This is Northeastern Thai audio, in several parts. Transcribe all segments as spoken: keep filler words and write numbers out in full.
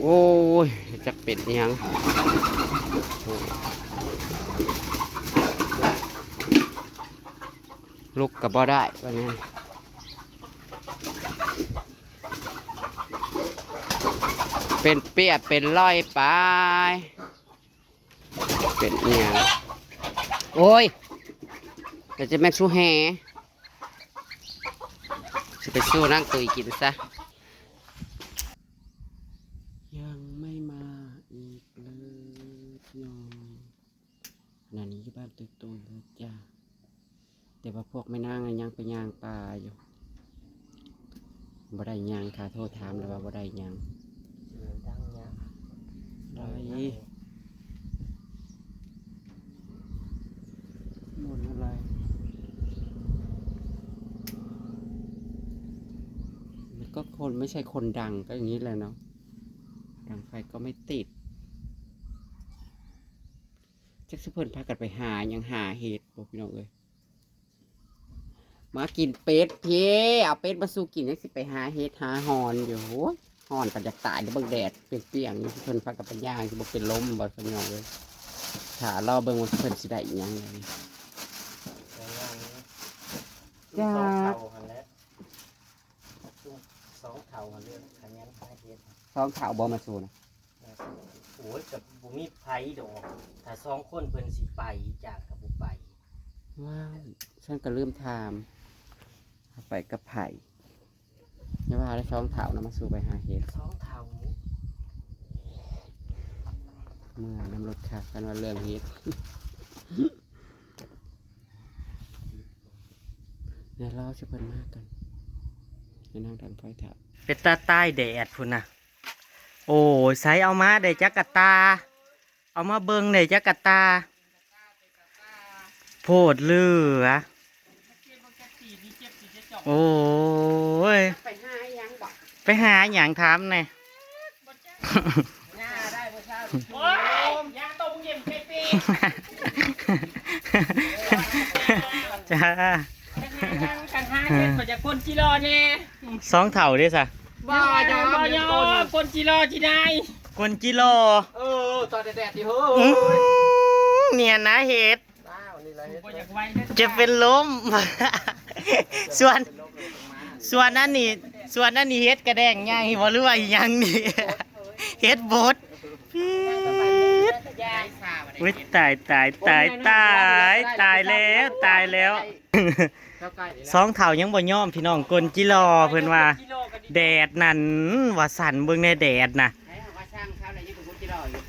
โอ้ย จักเป็นอิหยัง ลุกก็บ่ได้ว่าแนว เป็นเปียเป็นร้อยไป เป็นอิหยัง โอ้ย ก็จะแม่นสู้แฮ สิไปสู้นางตุยกินซะ ยังไม่มาอีกเลยพี่น้อง ขณะนี้อยู่บ้านตุยๆนะจ้า แต่ว่าพวกแม่นางอะยังไปย่างป่าอยู่ บ่ได้หยังค่ะ โทรถามแล้วว่าบ่ได้หยัง เสียงดังเนี่ย ได้ หมุนอะไร มันก็คนไม่ใช่คนดังก็อย่างนี้แหละเนาะ ดังไฟก็ไม่ติด จักสิเพิ่นพากันไปหาหยัง หาเห็ดบ่พี่น้องเอ้ย มากินเป็ดพี่ เอาเป็ดมาสู่กิน จักสิไปหาเห็ดหาหอนอยู่ โอ้ย หอนกันอยากตายเด้อ เบิ่งแดดเปรียงๆอยู่ เพิ่นพากันไปย่าง สิบ่เป็นลมบ่พี่น้องเอ้ย ถ้ารอเบิ่งว่าเพิ่นสิได้อิหยัง จ้า สองเท่าหั้นแหละ ซุมสองเท่าหั้นเลย ขยันหาเห็ด สองเท่าบ่มาสู่นะ โอ้ย กับบ่มีไผดอก ถ้าสองคนเพิ่นสิไป จากกับบ่ไป ว้าว ฉันก็ลืมถาม ไปกับไผ อย่าว่าได้สองเท่านะ มาสู่ไปหาเห็ด สองเท่า เมื่อยนำรถค่ะ กันว่าเรื่องเห็ด เดี๋ยวรอสิเพิ่นมากัน ให้นางดังไฟเถาะ เป็นตาตายแดดพุ้นนะ โอ้ย ใส่เอามาได้จักกะตา เอามาเบิ่งได้จักกะตา โพดเหลือ โอ้ย ไปหาหยังบ่ ไปหาหยังถามแหน่ โอ้ย ยาต้มเย็นใส่ปีก จ้า กันหายัง กันหาเห็ด ก็จะก้นจิรอแน่ สองเท่าเด้ซะ บ่ยอม บ่ยอม ก้นจิรอที่ไหน ก้นจิรอ เออ ตอนแดดๆอยู่เฮ้ย อืม เนี่ยนะเห็ด ว้าว นี่แหละเห็ด บ่อยากไวเด้อ จะเป็นลม ส่วน ส่วนนั้นนี่ ส่วนนั้นนี่เห็ดกะแด้งใหญ่บ่ หรือว่าอีหยังนี่ เห็ดบด ปี๊ด ยายสาวอะไร อุ๊ย ตาย ตาย ตาย ตาย ตายแล้ว ตายแล้ว สองเฒ่ายังบ่ยอมพี่น้อง ก้นจิรอเพิ่นว่า แดดนั่น ว่าสั่น เบิ่งแน่แดดน่ะ ให้เขาว่าสั่งเขาแล้วยังเป็นก้นจิรออยู่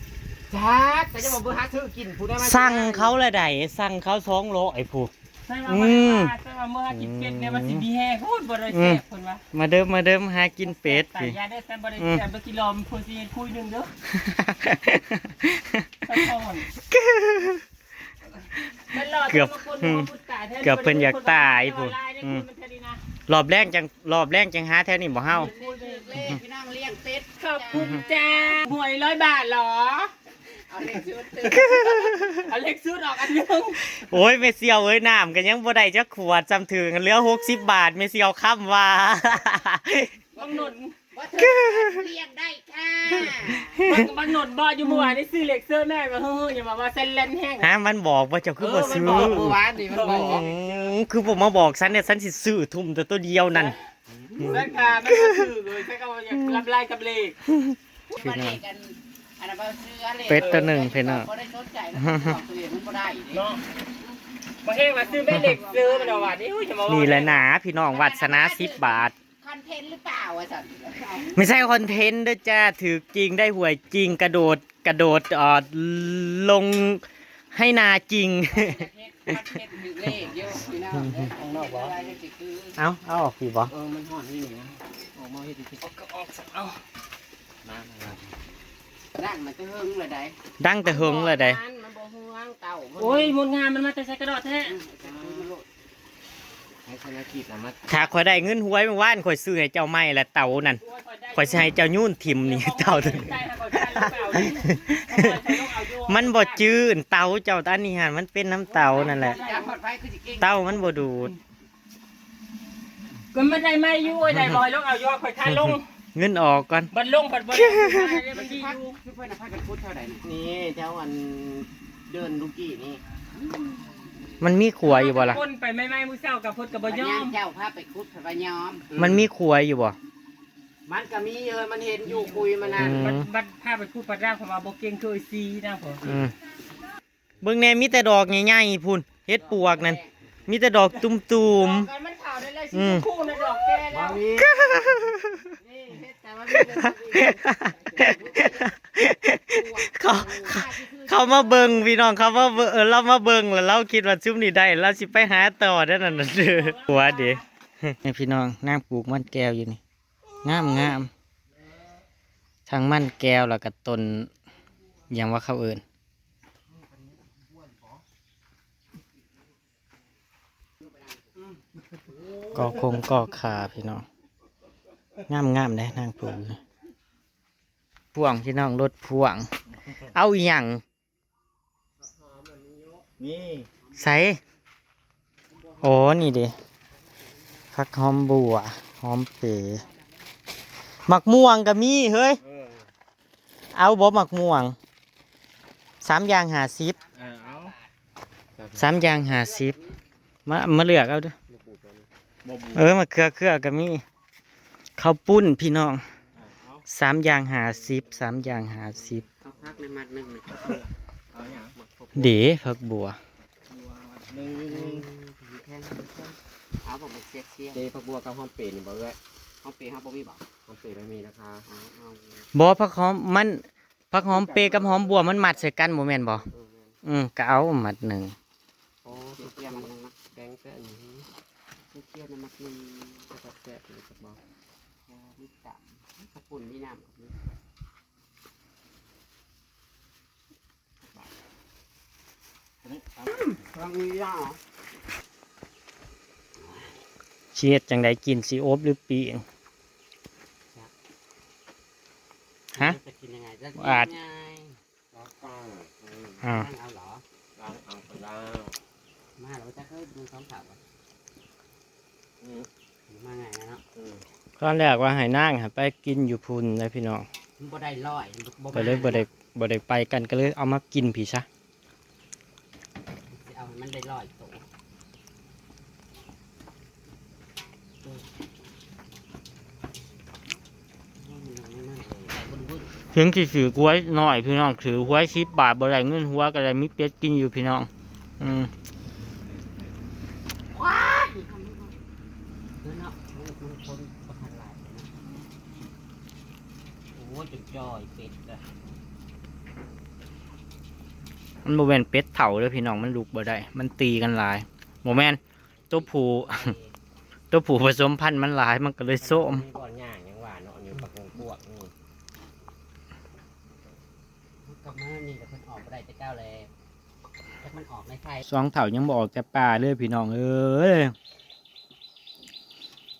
จัก แต่จะบอกเบอร์หาซื้อกินผู้ได้มา สั่งเขาละใด สั่งเขาสองร้อยผู้ ใช่ว่า อืม ใช่ว่าเมื่อกินเป็ดเนี่ยมันสิมีแฮง โอ้ย บ่ได้แซ่บเพิ่นว่า มาเด้อ มาเด้อ หากินเป็ด ตาย พี่ ยาได้ แต่บ่ได้แซ่บ อืม บ่กินลอม เพิ่นสิให้คุยหนึ่งเด้อ สะท้อน เกือบ เกือบเพิ่นอยากตายพุ้น อืม รอบแรกจัง รอบแรกจังหาแถวนี้บ่เฮา พี่น้องเลี้ยงเป็ด ขอบคุณจ้า หวยร้อยบาทเหรอ เอาเลขชุด เอาเลขชุดออกอันหนึ่ง โอ้ย แม่เสี่ยวเอ้ย น้ำก็ยังบ่ได้จักขวด จำถึงเหลือหกสิบบาท แม่เสี่ยวค้ำว่า บังหนน บ่ถือเลี้ยงได้ค่ะ บัง บังหนนบอกอยู่เมื่อวานนี่ซื้อเลขเสื้อแม่มา เฮ้ย อย่ามาว่าเส้นเล่นแห้ง ฮะ มันบอกว่าเจ้าคือบ่ซื้อ เออ มันบอกเมื่อวานนี่ มันบอก อืม คือบ่มาบอกฉันเนี่ย ฉันสิซื้อทุ่มแต่ตัวเดียวนั่น แม่ค้ามันก็ถือเลย ใช้คำว่าอยากรับไล่กับเลข พี่น้อง อันนั้นบ่ซื้อเลข เป็ดตัวหนึ่งพี่น้อง บ่ได้สนใจแล้ว ของตัวเองมันบ่ได้เด้ เนาะ บ่แห้งมาซื้อแม่เหล็กซื้อมันเอาว่านี่ อุ้ย อย่ามาว่า นี่แหละหนาพี่น้อง วาสนาสิบบาท คอนเทนต์หรือเปล่าอะสัน ไม่ใช่คอนเทนต์เด้อจ้า ถือจริง ได้หวยจริง กระโดด กระโดด เอ่อ ลงให้นาจริง คอนเทนต์ถือเลขเยอะพี่น้อง ข้างนอกบ่ อะไรสิคือ เอา เอาออกสิบ่ เออ มันฮ้อนนี่นี่นะ ออกมาเฮ็ดสิ เอาก็ออกซะ เอา มา มา มา ดังมันจะเฮิงเลยได้ ดังแต่เฮิงเลยได้ มันบ่ห่วงเต่ามัน โอ้ย มดงามมันมาแต่ไสกระดอกแท้ อืม ให้ชนะกิจนะมา ถ้าข้อยได้เงินหวยเมื่อวาน ข้อยซื้อให้เจ้าใหม่ละเต่านั่น โอ้ย ข้อยได้ ข้อยสิให้เจ้าโยนถิ่มนี่ เต่าตัวนี้ ได้ให้ข้อยได้หรือเปล่านี่ มันบ่จื้นเต่าเจ้าอันนี้หั่น มันเป็นน้ำเต่านั่นแหละ จับปลอดภัยคือสิเก่ง เต่ามันบ่ดูด ก็ไม่ได้ไม่อยู่ ได้บ่อยลงเอายอดข่อยทานลง เงินออกก่อน บัดลงบัดบ่ได้ได้บัญชีอยู่ คือเพิ่นน่ะพากันขุดเท่าใดนี่ นี่แถวอันเดินลูกกี้นี่ มันมีขัวอยู่บ่ล่ะ คนไปใหม่ๆมื้อเช้ากับพดกับบ่ยอม เจ้าพาไปขุดพระยอม มันมีขัวอยู่บ่ มันก็มีเอ้ยมันเห็นอยู่คุยมัน อื น่ะ ม บัดบัดพาไปพูดปัดร่างของว่าบ่เก่งคือไอ้ซีนะผม อืมเบิ่งแน่มีแต่ดอกใหญ่ๆพุ่นเห็ดปวกนั่นมีแต่ดอกตุ่ม มันขาวได้เลยสีชมพูนะดอกแกแล้ว นี่ ๆเขาเขามาเบิ่งพี่น้องเขามาเบิ่งเออเรามาเบิ่งแล้วเราคิดว่าซุมนี่ได้เราสิไปหาต่อได้นั่นน่ะเด้อหัวเด้นี่พี่น้องนางปลูกมันแก้วอยู่นี่งามงามทั้งมันแก้วแล้วก็ต้นหยังว่าเขาเอิ้น กอคงกอขาพี่น้องงามงามเลยนางปลูกอยู่พ่วงพี่น้องรถพ่วง เอาอีหยัง นี่ ใส่โอ้นี่เด้ผักหอมบัวหอมเปรย์หมากม่วงก็มีเฮ้ย เออ เอาบ่หมากม่วงสามอย่างห้าสิบ อ่าเอา สามอย่างห้าสิบมามาเลือกเอาเด้อ บ่บุก เออมาเขือเขือก็มีข้าวปุ้นพี่น้อง อ่าเอา สามอย่างห้าสิบสามอย่างห้าสิบ เอาพักในมัดหนึ่งนี่ เอาอย่าง เด้ผักบัว หนึ่ง เอาผมไปเสียกเสียก เจผักบัวกับหอมเปรย์นี่บ่เอ้ย เขาเปย์เขาบ่มีบ่ หอมเปรย์ไม่มีนะคะ เอาเอา บ่ผักหอมมันผักหอมเปรย์กับหอมบัวมันมัดใส่กันบ่แม่นบ่ เออแม่น อืมก็เอามัดหนึ่ง โอ้เสียกเสียกมันนึงนะ แกงแซ่บอย่างนี้ เสียกเสียกในมัดหนึ่ง ก็จะแซ่บเลยผักบัว โอ้มีตำข้าวปุ้นมีน้ำกับมี อันนี้เอา ลองมีย่างเหรอ สิเฮ็ดจังไดกินสิอบหรือปิ้ง ฮะ จะกินยังไงจะกิน อาจ ยังไง แล้วก็อืม อ่า นั่งเอาเหรอ ล้างเอาก็ได้ มาแล้วจะเข้าดูสองสาวอ่ะ อืม มาไงนะเนาะ อืม ตอนแรกว่าให้นางให้ไปกินอยู่พุ่นนะพี่น้อง มันบ่ได้ร้อยมันบ่ ก็เลยบ่ได้บ่ได้ไปกันก็เลยเอามากินพี่ซะ สิเอาให้มันได้ร้อยโต ถึงสิถือหวยน้อยพี่น้องถือหวยสิบบาทบ่ได้เงินหัวก็ได้มีเป็ดกินอยู่พี่น้อง อืม เนาะมันคนประพันหลายนะโอ้ยจนจ่อยเป็ดเลย มันบ่แม่นเป็ดเฒ่าเด้อพี่น้องมันลุกบ่ได้ มันตีกันหลายบ่แม่นตัวผู้ ตัวผู้ผสมพันธุ์มันหลายมันก็เลยโซม มีบ่อนย่างยังว่าเนาะอยู่ปากงพวกนี่กับเมื่อนี่แต่เพิ่นออกบ่ได้แต่เก้าเลยแต่มันออกในไทย สองเฒ่ายังบ่ออกจากป่าเลยพี่น้องเอ้ย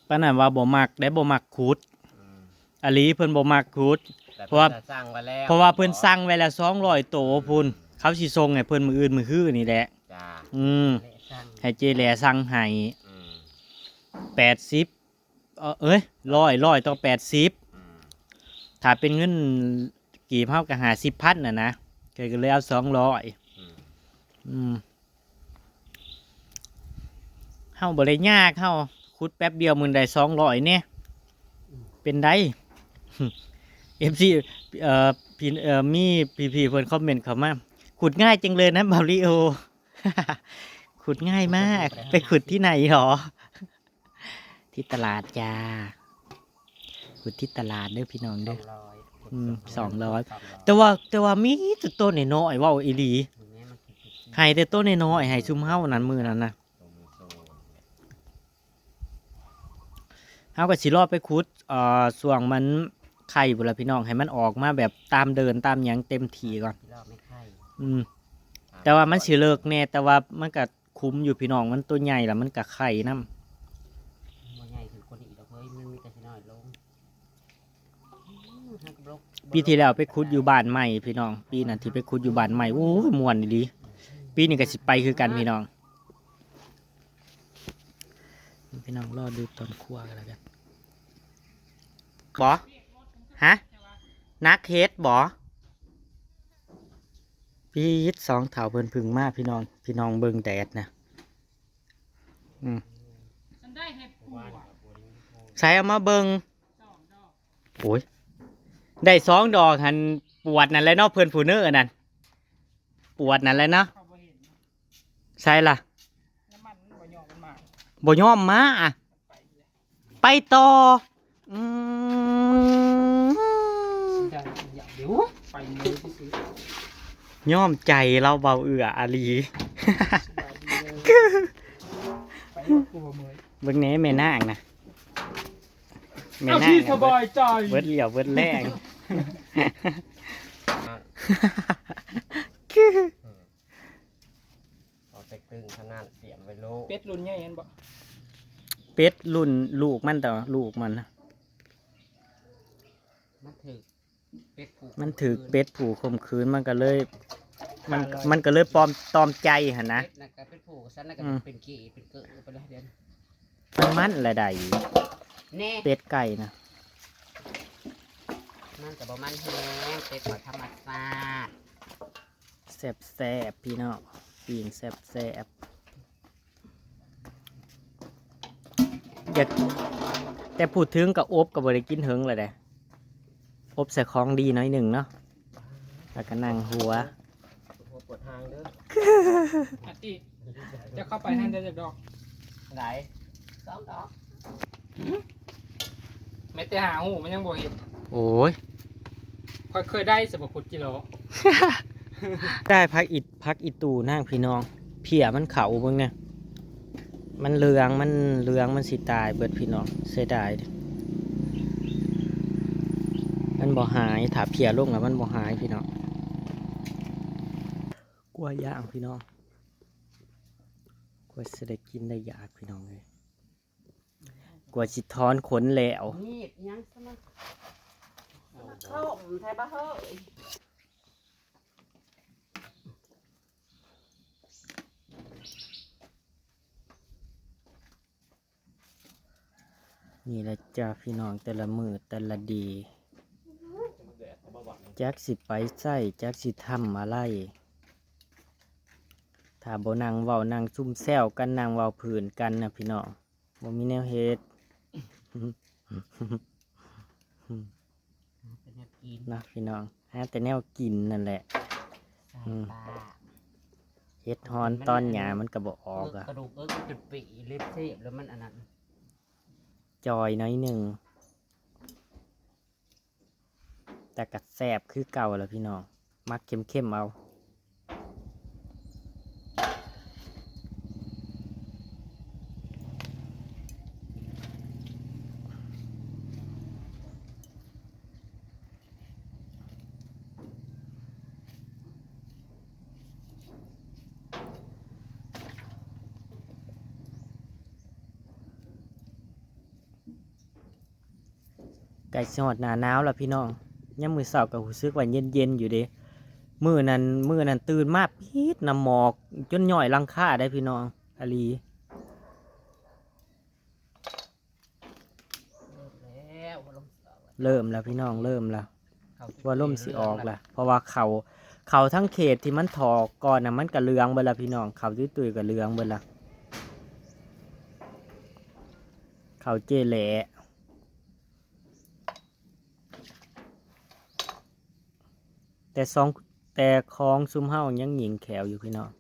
ปานนั้นว่าบ่มักได้บ่มักขุด อืม อลีเพิ่นบ่มักขุด แต่ เพราะว่า พิ่นสั่งไว้แล้ว เพราะว่าเพิ่นสั่งไว้แล้วสองร้อยโตพุ้นเขาสิส่งให้เพิ่นมื้ออื่นมื้อฮื้อนี่แหละ จ้า อืม และสั่ง ให้เจแหลสั่งให้ อืม แปดสิบเออเอ้ยร้อยร้อยต่อแปดสิบ อืม ถ้าเป็นเงินกีบเฮาก็ห้าสิบพันน่ะนะก็เลยเอาสองร้อย อืม อืมเฮาบ่ได้ยากเฮาขุดแป๊บเดียวมื้อได้สองร้อยเนี่ยเป็นได้ เอฟซี เอ่อพี่เอ่อมีพี่ๆเพิ่นคอมเมนต์เข้ามา ขุดง่ายจังเลยนะบาริโอ ขุดง่ายมาก ไปขุดที่ไหนหรอ ที่ตลาดจ้า ขุดที่ตลาดเด้อพี่น้องเด้อ ร้อย อืมสองร้อย แต่ว่าแต่ว่ามีแต่ต้นน้อยๆเว้าอีหลี แม่มัน ให้แต่ต้นน้อยๆให้ซุมเฮานั้นมื้อนั้นนะ ตรงมือโซ่ เฮาก็สิรอไปขุดเอ่อช่วงมันไข่พุ้นล่ะพี่น้องให้มันออกมาแบบตามเดินตามหยังเต็มที่ก่อน รอบไม่ไข่ อืม แต่ว่ามันสิเลิกแน่แต่ว่ามันก็คุ้มอยู่พี่น้องมันตัวใหญ่แล้วมันก็ไข่นำ บ่ใหญ่ถึงคนอีกดอกเฮ้ยมันมีแต่สิน้อยลงอืมให้กระบลก ปีที่แล้วไปขุดอยู่บ้านใหม่พี่น้อง ปีนั้นที่ไปขุดอยู่บ้านใหม่โอ้ยม่วนอีหลีปีนี้ก็สิไปคือกันพี่น้อง พี่น้องรอดูตอนครัวกันแล้วกัน บ่ ฮะ นักเฮ็ดบ่ ปี๊ด สองเฒ่าเพิ่นเพิ่งมาพี่น้อง พี่น้องเบิ่งแดดนะ อืม ฉันได้เห็ดปวก ใส่เอามาเบิ่ง สองดอก โอ้ย ได้สองดอก หันปวดนั่นแหละเนาะ เพิ่นผู้เน้อนั่น ปวดนั่นแหละเนาะ เขาบ่เห็นเนาะ ใส่ล่ะ น้ำมันมันบ่ยอมมันมา บ่ยอมมาอะ ไปเลย ไปต่อ อืม ได้อย่างเดียว ไปเลยที่สุด ยอมใจเราเบาเอื้ออาลี สบายดีเลย ไปรถกูบ่เมื่อย เบิ่งแหน่แม่นางนะ แม่ เอา นาง ที่ นะ สบายใจ เบิดเหลี่ยวเบิดแรง เอาแต่กึ่งเท่านั้น เตรียมไว้โลด เป็ดรุ่นใหญ่นั่นบ่ เป็ดรุ่นลูกมัน แต่ว่าลูกมันนะ มันถืก เป็ดผูก มันถืก ข่มขืน เป็ดผูกข่มขืน มันก็เลย มัน มันก็เลยปลอม ตอมใจหั่นนะ เป็ดน่ะก็เป็นผูก สันน่ะก็ อืม เป็นเกย์เป็นเกย์ไปเลยเดี๋ยวนี้ มันมันละใด แน่ เป็ดไก่นะ มันก็บ่มันแฮง เป็ดก็ธรรมชาติ แซ่บแซ่บพี่น้อง ปิ้งแซ่บแซ่บ อยาก แต่พูดถึงก็อบก็บ่ได้กินเหิงแล้วเด้ อบใส่ของดีหน่อยหนึ่งเนาะ แล้วก็นั่งหัว หัวปวดหางเด้อ อาติ จะเข้าไปนั่นได้จักดอก ไหน สองดอก แม้แต่หาหูมันยังบ่เห็น โอ้ย ข้อยเคยได้สรรพคุณกิโล ได้ผักอิด ผักอีตู่นางพี่น้อง เพี้ยมันเข้าเบิ่งเนี่ย มันเหลือง มันเหลือง มันสิตายเบิดพี่น้อง เสียดายเด้อ มันบ่หาย ถ้าเพี้ยลงแล้วมันบ่หายพี่น้อง กลัวย่างพี่น้อง กลัวสิได้กินได้อยากพี่น้องเอ้ย กลัวสิถอนขนแล้ว มีดยังซะนะ เข้าไทยบ้าเฮ้ย นี่แหละจ้าพี่น้อง แต่ละมื้อแต่ละดี จักสิไปไส จักสิทำอะไร ถ้าบ่นั่งเว้านั่งซุ่มแซวกัน นั่งเว้าพื้นกันนะพี่น้อง บ่มีแนวเฮ็ด เป็นแนวกิน นะพี่น้อง หาแต่แนวกินนั่นแหละ สาย อืม ตา เฮ็ดฮ้อนตอนหญ้ามันก็บ่ออกอะ กระดูกเอิกมันเป็นปีเล็บเสพแล้วมันอันนั้น จอยหน่อยหนึ่ง แต่ก็แซ่บคือเก่าแล้วพี่น้อง มักเค็มๆเอา ใกล้สิฮอดหน้าหนาวแล้วพี่น้อง ยามมื้อเช้าก็รู้สึกว่าเย็นๆอยู่เด้ มื้อนั้น มื้อนั้นตื่นมาปี๊ด น้ำหมอกจนย้อยหลังคาได้พี่น้อง อาลี เริ่มแล้ว เริ่มแล้วพี่น้อง เริ่มแล้ว ว่าลมสิออกล่ะ เพราะว่าเขา เขาทั้งเขตที่มันถอกก่อนน่ะ มันก็เหลืองเบิดละพี่น้อง เขาตุ้ยๆก็เหลืองเบิดละ เขาเจแหละ แต่สอง แต่ของซุมเฮายังหยิ่งแขวอยู่พี่น้อง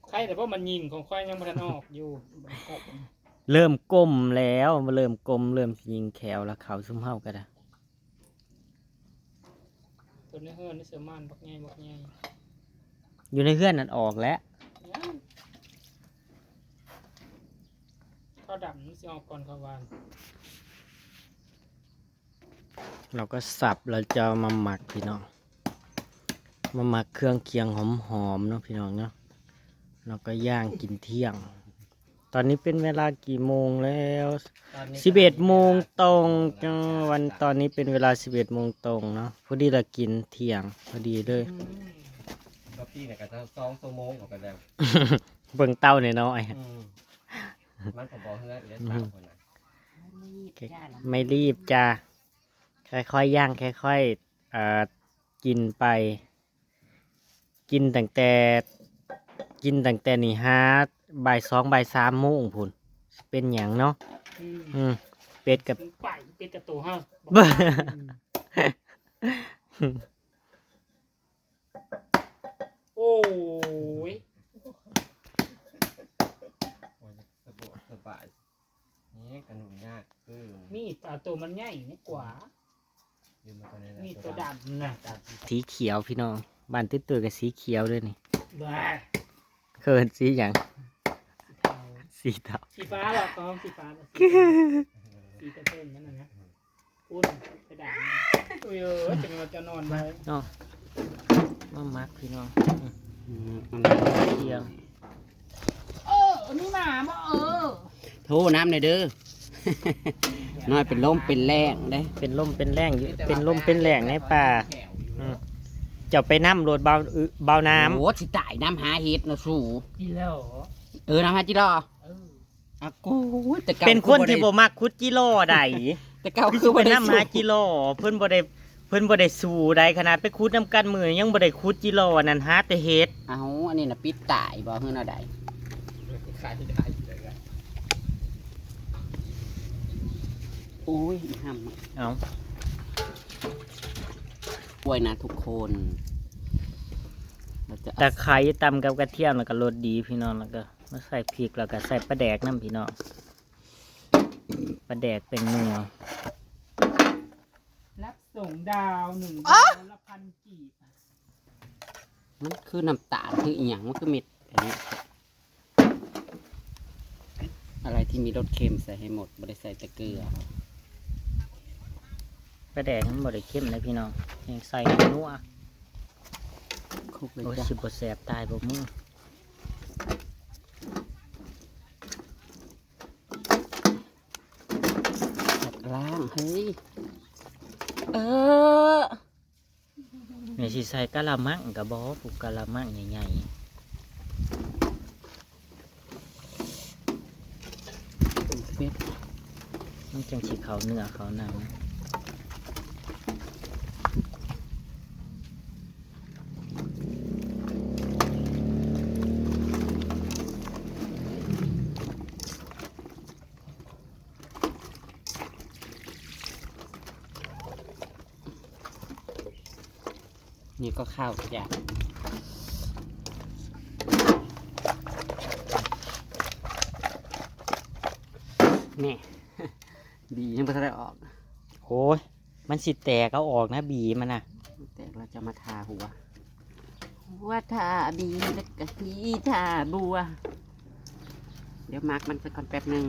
ใครแต่พวกมันยิงของข้อยยังบ่ทันออกอยู่ เริ่มกลมแล้ว เริ่มกลม เริ่มหยิ่งแขวแล้ว เขาซุมเฮาก็ได้ ตัวในเฮือนนี่เสือม่านบักใหญ่บักใหญ่ อยู่ในเฮือนนั่นออกแล้ว ยัง ข้าวดำมันสิออกก่อนข้าวหวาน เราก็สับ เราจะเอามาหมักพี่น้อง มาหมักเครื่องเคียงหอมๆเนาะพี่น้องเนาะ เราก็ย่างกินเที่ยง ตอนนี้เป็นเวลากี่โมงแล้ว ตอนนี้ สิบเอ็ดโมงตรง กำลัง จ้า วัน ตอนนี้เป็นเวลาสิบเอ็ดโมงตรงเนาะ พอดีเรากินเที่ยง พอดีเลย อืม ก็ปีเนี่ยก็จะสองชั่วโมงออกไปแล้ว เบิ่งเต้าน้อยๆ อืม มันก็บอกเฮือนเดี๋ยวสาวคนน่ะ ไม่รีบจ้า ข ค่อยๆย่าง ค่อยๆ เอ่อ กินไป กินตั้งแต่ กินตั้งแต่นี่หาบ่ายสอง บ่ายสามโมงพู้น เป็นหยังเนาะ อืม อืม เป็ดกับ ไป เป็ดกับตัวเฮา โอ้ย โอ้ย สะดวกสบาย นี่กระหนุ่มยากคือ มีดเอาตัวมันใหญ่นี่กว่า ยืมมาตัวนี้แหละ มีดตัวดำนะ สีเขียวพี่น้อง บ้านตื้อๆกับสีเขียวด้วยนี่ บ้า เขินสีหยัง สีเทา สีเทา สีฟ้าหรอก กองสีฟ้าหรอก สีกระเทิงนั่นน่ะนะ พูดกระดาษนะ โอ้ย เออ จะมาจะนอนไป เนาะ มามักพี่น้อง อืม เที่ยง เออ มีหมาบ่ เออ โทรน้ำหน่อยเด้อ น้อยเป็นลมเป็นแรงเด้ เป็นลมเป็นแรงอยู่ เป็นลมเป็นแรงในป่า อืม เจ้าไปนำโลดเบา อึ เบาน้ำ โอ้ สิตาย น้ำหาเห็ดนะสู กินแล้วเหรอ เออ น้ำหาจิรอ เออ อ่ะ กู แต่เก่า เป็นคนที่บ่มักขุดจิรอใด แต่เก่าคือบ่ได้ คือสิไปนำหาจิรอ เพิ่นบ่ได้ เพิ่นบ่ได้สู้ใด ขนาดไปขุดนำกันมื้อยังบ่ได้ขุดจิรอนั่น หาแต่เห็ด เอ้า อันนี้น่ะปิดตายบ่ เฮือนเอาใด ขายได้เลยอะ โอ้ย อีห่ำ เอ้า กล้วยนะทุกคน เราจะเอา ตะไคร้ตำกับกระเทียม แล้วก็รสดีพี่น้อง แล้วก็มาใส่พริก แล้วก็ใส่ปลาแดกนำพี่น้อง ปลาแดกเป็นนัว รับส่งดาวหนึ่ง อ๋อ ดาวละพันกีบ มันคือน้ำตาล คืออีหยัง มันคือเม็ดอันนี้ อะไรที่มีรสเค็มใส่ให้หมด บ่ได้ใส่แต่เกลือ ปลาแดกมันบ่ได้เค็มนะพี่น้อง ยังใส่นัว คลุกเลย โอ้ย จ้ะ สิบ่แสบตายบ่มึง ตักล้าง เฮ้ย เออ นี่สิใส่กะละมังก็บ่ ผูกกะละมังใหญ่ๆ เม็ด มันจังสิเข้าเนื้อเข้าหนัง นี่ก็ข้าวจ้ะ นี่ บียังไม่ทันได้ออก โอ้ย มันสิแตก เอาออกนะ บีมันน่ะ แตก เราจะมาทาหัว หัวทาบีแล้วก็หีทาบัว เดี๋ยวหมักมันสักก่อนแป๊บหนึ่ง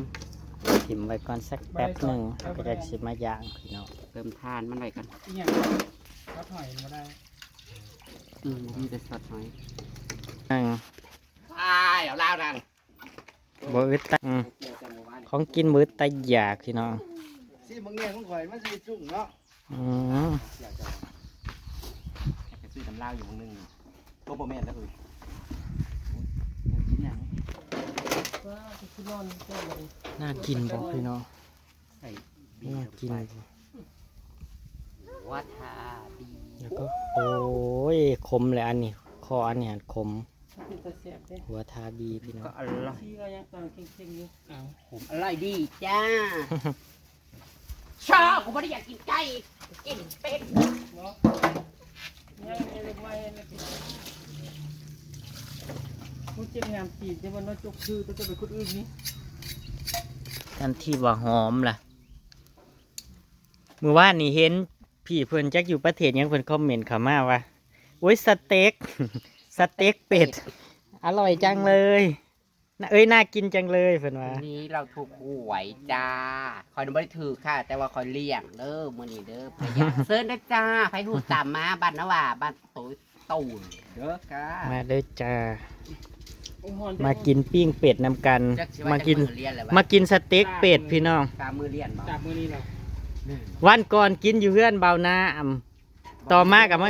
ถิ่มไว้ก่อนสักแป๊บหนึ่ง แล้วก็จะสิมาย่างพี่น้อง เติมถ่านมันไว้ก่อน อีหยัง ซอสหอยบ่ได้ อืม มีแต่ซอสหอย อืม อ้าย เอาลาวนั่น บ่อึดตา อืม ของกินบ่อึดตาอยากพี่น้อง ซีบางแง่ของข่อยมันสิจุ่งเนาะ อืม อยากจะไปซื้อน้ำลาวอยู่วงหนึ่ง ก็บ่แม่นแล้วเอ้ย น่ากินบ่พี่น้อง ใส่บี น่ากิน ลงไป บ่ หัวทาบี แล้วก็ โอ้ย ขมเลยอันนี้ คออันนี้หั่นขม เป็นตาแสบเด้ หัวทาบีพี่น้อง ก็อร่อย ซีก็ยังตอนเค็งๆอยู่ อ้าว ขม อร่อยดีจ้า ชอบ กูไม่ได้อยากกินไก่ กินเป็ด เนาะ ยังไม่ได้ไหม้เลย กูเจ็บงามตีน จะมันน้อยจกชื่อ ต้องจะไปคนอื่นนี่ ทันทีว่าหอมล่ะ มื้อวานนี่เห็นพี่เพิ่นจักอยู่ประเทศหยัง เพิ่นคอมเมนต์เข้ามาว่า โอ้ย สเต็ก สเต็กเป็ด อร่อยจังเลย น่า เอ้ย น่ากินจังเลย เพิ่นว่า วันนี้เราถูกหวยจ้า ข่อยบ่ได้ถือค่ะ แต่ว่าข่อยเลี้ยงเด้อ มื้อนี้เด้อ พะยา เชิญเด้อจ้า ไผฮู้ตามมา บ้านนาวา บ้านโตยตูนเด้อค่ะ มาเด้อจ้า โอ้ย ฮ้อน มากินปิ้งเป็ดนำกัน จักสิว่า มากิน จักมื้อเรียนแล้ววะ มากินสเต็กเป็ดพี่น้อง ตามมื้อเรียนบ่ ตามมื้อนี้เหรอ วันก่อนกินอยู่เฮือนเบาหน้าอำ ต่อมาก็มา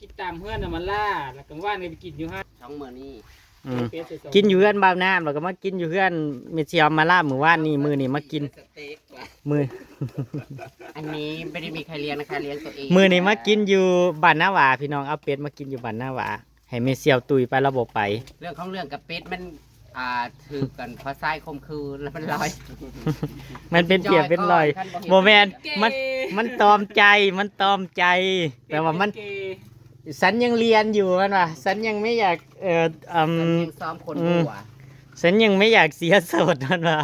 กินตามเฮือนน่ะมันล่า แล้วกลางวันก็ไปกินอยู่ห้าง สองมื้อนี้ อืม กินอยู่เฮือนบ่าวน้ำ แล้วก็มากินอยู่เฮือนแม่เสี่ยวมาลามื้อวานนี้ มื้อนี้มากิน สเต็กว่ะ มื้อ อันนี้ไม่ได้มีใครเลี้ยงนะคะเลี้ยงตัวเอง มื้อนี้มากินอยู่บ้านนาหวาพี่น้อง เอาเป็ดมากินอยู่บ้านนาหวา ให้แม่เสี่ยวตุยไป เราบ่ไป เรื่องของเรื่องกับเป็ดมันอ่าถือกันเพราะไส้คมคืนแล้วมันลอย มันเป็นเปียกเป็นลอย คันบ่เห็น บ่แม่น มันมันตอมใจ มันตอมใจ แปลว่ามัน เก๋ ฉันยังเรียนอยู่มันว่า ฉันยังไม่อยาก เอ่ออืม ยังซ้อมคนบัว ฉันยังไม่อยากเสียโสดมันว่า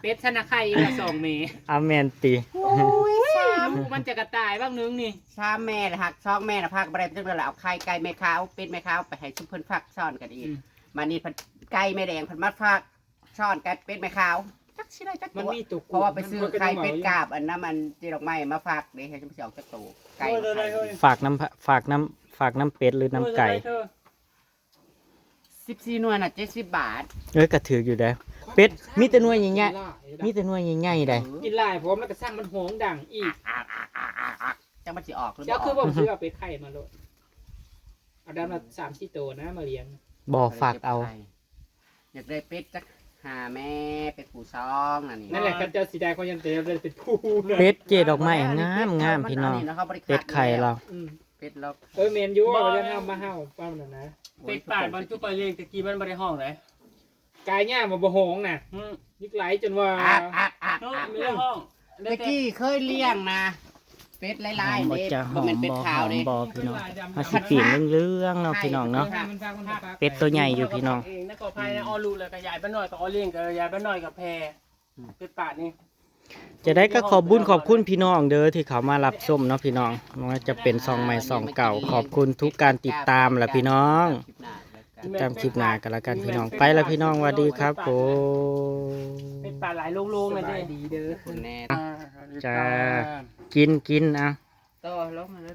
เป็ดชนะไข่อีกละสองเม อาแมนติ ลูกมันจะกระต่ายบ้างนึงนี่ สามแม่ละหักสองแม่ละพักบ่ได้จังเลยเอาไข่ไก่แม่ขาวเป็ดแม่ขาวไปให้ชุมเพิ่นฟักซ้อนกันอีก อืม มานี่เพิ่นไก่แม่แดงเพิ่นมาฟักซ้อนกันเป็ดแม่ขาวจักสิได้จัก มัน ตัว มีตัว เพราะว่าไปซื้อไข่เป็ดกาบอันนั้นมันจีดอกไม้มาฟักเด้ให้มันสิออกจักตัวไก่มาไข่ ฝากน้ำฝากน้ำฝากน้ำเป็ดหรือน้ำไก่ เธอ สิบสี่หน่วยน่ะเจ็ดสิบบาท เอ้ยกระถืออยู่ได้อเป็ดมีแต่หน่วยใหญ่ๆมีแต่หน่วยใหญ่ๆได้ กินหลายพร้อมแล้วก็สร้างมันหวงดังอีก จังมันสิออกหรือบ่ เจ้า อ คือ อก บอกซื้อเอาไปไข่มาโลดเอาดำละสามสี่ตัวนะมาเลี้ยง บ่ฝากเอา อยากได้เป็ดจักห้าแม่เป็ดผู้ซองนั่นนี่ นั่นแหละเขาเจ้าสีได้เขายังเต็มเลยเป็นผู้ เป็ดเจดอกไม้งามงามพี่น้อง เขาบ่ได้ เป็ดไข่เรา อืม เป็ดเรา เออเมนยูว่าจะเอามาเห่าป้ามันนะ เป็ดป่ามันคือปลาเลี้ยงตะกี้มันบ่ได้ห้องเลย กายง่ายมาบ่หวงน่ะ อืม นิกไหลจนว่า อักอักอัก เนาะ อัก ไม่ได้ห้อง ตะกี้เคยเลี้ยงนะ เป็ดหลายๆ บ่ เด้ จะหอ บ่แม่น ม เป็ด บ่ ขาว หอม เด้ บ่พี่น้องมาสิเปลี่ยนเหลืองๆเนาะพี่น้องเนาะ มันฟังมันฟัง เป็ดตัวใหญ่อยู่พี่น้อง เองนะก็พายนะออลูกเลยก็ยายบ้านน้อยก็ออเลี้ยงก็ยายบ้านน้อยก็แพรเป็ดป่านี่ จะได้ก็ขอบบุญขอบคุณพี่น้องเด้อที่เขามารับชมเนาะพี่น้องไม่ว่าจะเป็นซองใหม่ซองเก่า ขอบคุณทุกการติดตามแหละพี่น้อง ติดตามคลิปหน้ากันละกันพี่น้องไปแล้วพี่น้องสวัสดีครับผม เป็ดป่าหลายโลงๆเลย สบายดีเด้อ คุณแน่ จ้า กินกินเอา ต่อลงมาเลย